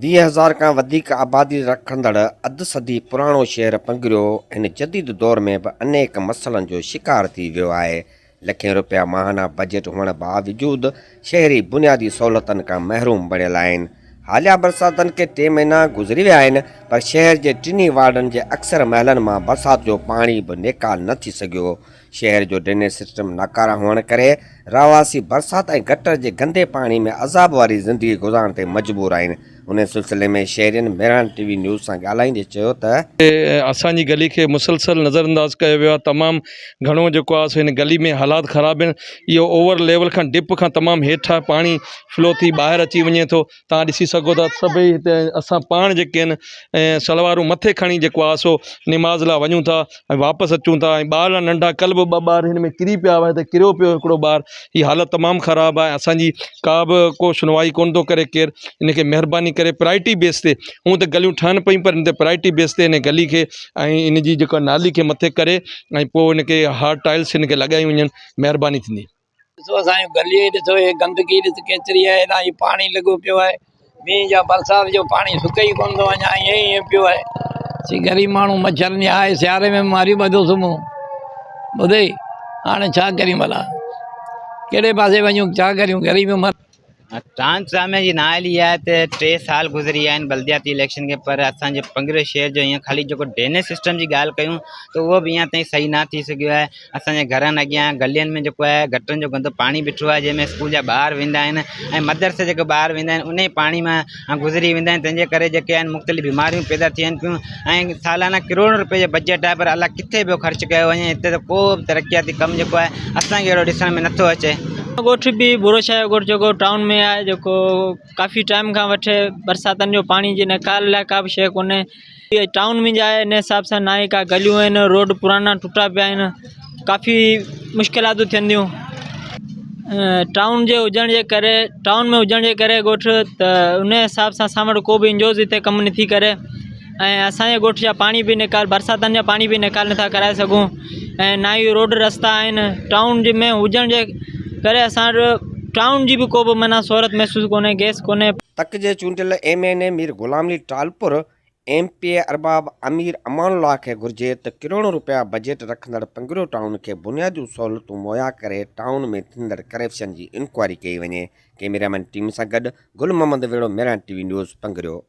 20,000 کان وڌيڪ آبادي رکندڙ اڌ صدي پراڻو شهر پنگريو هن جديد دور ۾ به انيڪ مسئلن جو شڪار ٿي ويو آهي. لکين رپيا ماهانه بجيٽ هئڻ باوجود شهري بنيادي سهولتن کان محروم بڻيل آهن. حاليه برساتن کي ٽي مهينا گذري ويا آهن پر شهر جي ٽنهي وارڊن جي اڪثر محلن مان برسات جو پاڻي به نيڪال نه ٿي سگهيو. شهر جو ڊرينيج سسٽم ناڪاره هئڻ ڪري رهواسي برسات ۽ گٽر جي گندي پاڻي ۾ عذاب واري زندگي گذارڻ تي مجبور آهن. انهي سلسلي ۾ شهرين مهراڻ ٽي وي نيوز سان ڳالهائيندي چيو ته. اسان جي گلي کي مسلسل نظر انداز ڪيو ويو آهي تمام گهڻو جيڪو آهي سو هن گلي ۾ حالات خراب آهن اهو اوور ليول کان ڊپ کان تمام هيٺ آهي پاڻي فلو ٿي ٻاهر اچي وڃي ٿو توهان ڏسي سگهو ٿا سڀئي هتي اسان پاڻ جيڪي آهن ۽ سلوارون مٿي کڻي جيڪو آهي سو نماز لاء وڃون ٿا ۽ واپس اچون ٿا ۽ ٻار ننڍا ڪل به ٻه ٻار هن ۾ ڪري پيا هئا هتي ڪريو پيو هڪڙو ٻار هي حالت تمام خراب آهي اسانجي ڪا به ڪو شنوائي ڪونه ٿو ڪري ڪير ان کي مهرباني ڪري پرائرٽي بيس تي هونء ته گليون ٺهن پيون پر ان تي پرائرٽي بيس تي ان گلي کي ۽ ان جي جيڪا نالي کي مٿي ڪري ۽ پوء ان کي هارڊ ٽائلس ان کي لڳايون وڃن مهرباني ٿيندي. ڏسو اسان جي گلي ڏسو هي گندگي ڏس ڪيتري آهي هيڏانهن هي پاڻي لڳو پيو آهي مينهن جا برسات جو پاڻي سڪي ئي ڪونه ٿو اڃا ائين ئي ائين پيو آهي سي غريب ماڻهو مڇرن جي آهي سياري ۾ ماري ٻڌو سمهون ٻڌئي هاڻي ڇا ڪريون ڀلا ڪهڙي پاسي وڃون ڇا ڪريون غريب مر ٽرانسفارمر جي نااهلي آهي ته ٽي سال گذري ويا آهن بلدياتي اليڪشن کي پر اسانجي پنگريو شهر جو ائين خالي جيڪو ڊرينيج سسٽم جي ڳالهه ڪيون ته اهو به اڃا تائين صحيح نه ٿي سگهيو آهي اسانجي گهرن اڳيان گلين ۾ جيڪو آهي گٽرن جو گندو پاڻي بيٺو آهي جنهن ۾ اسڪول جا ٻار ويندا آهن ۽ مدرسي جيڪي ٻار ويندا آهن ان پاڻي مان گذري ويندا آهن تنهن جي ڪري جيڪي آهن مختلف بيماريون پيدا ٿين پيون ۽ سالانه ڪروڙن روپئي جو بجيٽ آهي پر الائي ڪٿي پيو خرچ ڪيو وڃي هتي ته ڪو به ترقياتي ڪم جيڪو آهي اسانکي اهڙو ڏسڻ ۾ نٿو اچي. ڳوٺ به ٻروچ جو ڳوٺ جيڪو ٽائون ۾ آهي جيڪو ڪافي ٽائيم کان وٺي برساتن جو پاڻي جي نيڪال لاء ڪا به شيء ڪونهي هي ٽائون ۾ آهي ان حساب سان نه ئي ڪا گليون آهن روڊ پراڻا ٽٽا پيا آهن ڪافي مشڪلاتون ٿين ٿيون ٽائون جي هجڻ جي ڪري ٽائون ۾ هجڻ جي ڪري ڳوٺ ته ان حساب سان اسان وٽ ڪو به اين جي اوز هتي ڪم نٿي ڪري ۽ اسانجي ڳوٺ جا پاڻي به نيڪال برساتن جا پاڻي به نيڪال نٿا ڪرائي سگهون ۽ نه ئي روڊ رستا آهن ٽائون جي ۾ هجڻ جي ڪري اسان وٽ ٽائون جي به ڪو به معنيٰ سهولت محسوس ڪونهي گئس ڪونهي. تڪ جي چونڊيل M N A Mir Ghulam Ali Talpur, M P A Arbab Amir Aman Ullah کي گهرجي ته ڪروڙين روپيا بجيٽ رکندڙ پنگريو ٽائون کي بنياديون سهولتون مهيا ڪري ٽائون ۾ ٿيندڙ ڪرپشن جي انڪوائري ڪئي وڃي. ڪئميرامين ٽيم سان گڏ Gul Muhammad Wehro Mehran T V news Pangrio.